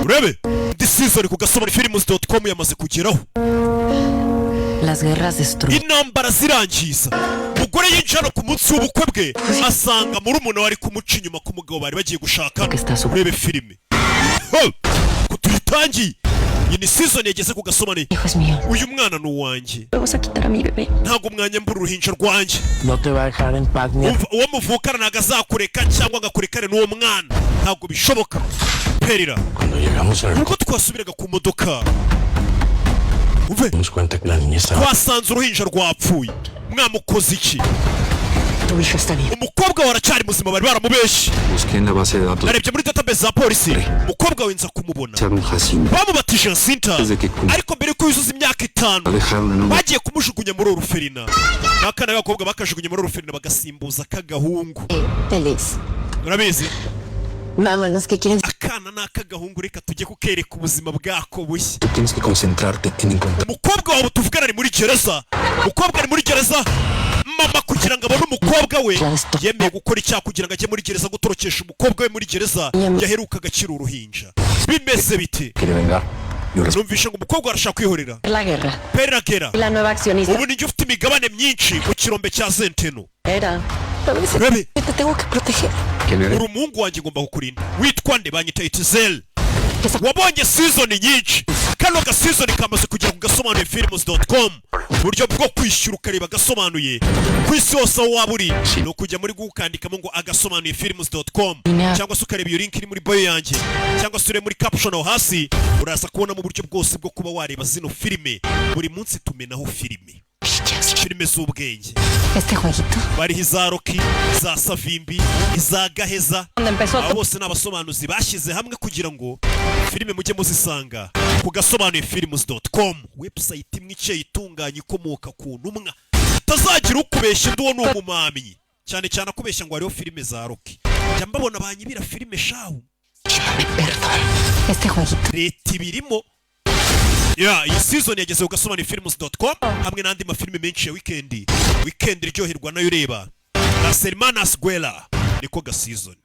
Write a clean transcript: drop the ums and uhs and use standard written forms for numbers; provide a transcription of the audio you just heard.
Urebe indi season ku gasobanuyefilms.com yamaze kugeraho. Las guerras destruyen. Intambara zirangiza. Umugore yinjiye hano ku munsi w'ubukwe bwe, asanga murumuna we ari kumuca inyuma ku mugabo bari bagiye gushaka. Urebe filime. Ho! Ko tuyitangiye, iyi ni season yageze ku gasobanuye. Hijo es mío. Uyu mwana ni uwanjye. Me vas a quitar a mi bebé. Ntabwo mwanyambura uruhinja rwanjye. No te va a dejar en paz ni a Umva, uwo muvukana ntabwo azakureka cyangwa ngo akurekane n'uwo mwana, ntabwo bishoboka perira. Cuando llegamos al Ubwo twasubiraga ku modoka, umve, nos cuenta que la niña estaba twasanze uruhinja rwapfuye. Mwamukoze iki? Tu hijo está bien. Umukobwa wawe aracyari muzima, bari baramubeshye. Busqué en la base de datos Narebye muri database za polisi, umukobwa we nza kumubona. Chad Jacinto. Bamubatije Jacinta, Desde que ariko mbere yuko yuzuza imyaka 5 dejarlo en un bagiye kumujugunya muri orphelinat. N'akana k'agakobwa bakajugunya muri orphelinat, bagasimbuza k'agahungu. Feliz. Urabizi. Vámonos, ¿qué quieren? Akana ni ak'agahungu, reka tujye kukereka ubuzima bwako bushya. Tú tienes que concentrarte en encontrar Umukobwa wawe tuvugana ari muri gereza, umukobwa ari muri gereza. Mama kugira ngo abone umukobwa we yemeye gukora icyaha kugira ngo ajye muri gereza, gutorokesha umukobwa we muri gereza yaherukaga akiri uruhinja. Bimeze bite? Quiere vengar. Yo Numvishe ngo umukobwa arashaka kwihorera. La guerra. Perla Guerra. La nueva accionista. Ubu nijye ufite imigabane myinshi mu kirombe cya Zenteno. Era. Rebe. Te tengo que proteger. ¿Quién eres? Uri umuhungu wanjye, ngomba kukurinda. Witwa nde? Banyita Itzel. Wabonye season nyinshi, kano ga season kamaze kugera ku gasobanuye films.com. Uburyo bwo kwishyura ukareba agasobanuye ku isi hose aho waba uri ni ukujya muri Google ukandikamo ngo agasobanuye films.com, cyangwa se ukareba iyo link iri muri bio yanjye, cyangwa se urebe muri caption aho hasi, uraza kubonamo uburyo bwose bwo kuba wareba zino filime. Buri munsi tumenaho filime, filime z'ubwenge. Este jueguito. Bariho iza Rocky, iza Savimbi, iza Gaheza. Abo bose ni abasobanuzi bashyize hamwe kugira ngo filime mujye muzisanga ku gasobanuye films.com, website imwe ikeye itunganye ikomoka ku ntumwa. Utazagira ukubeshya undi, uwo ni umumamyi cyane cyane akubeshya ngo hariho filime za Rocky. Jya mbabona banyibira filime shahu. Este jueguito. Leta ibirimo ya iyi season yageze ku gasobanuye films.com hamwe n'andi mafilime menshi ya weekend. Weekend iryoherwa nayo ureba Las Hermanas Guerra, niko ga season.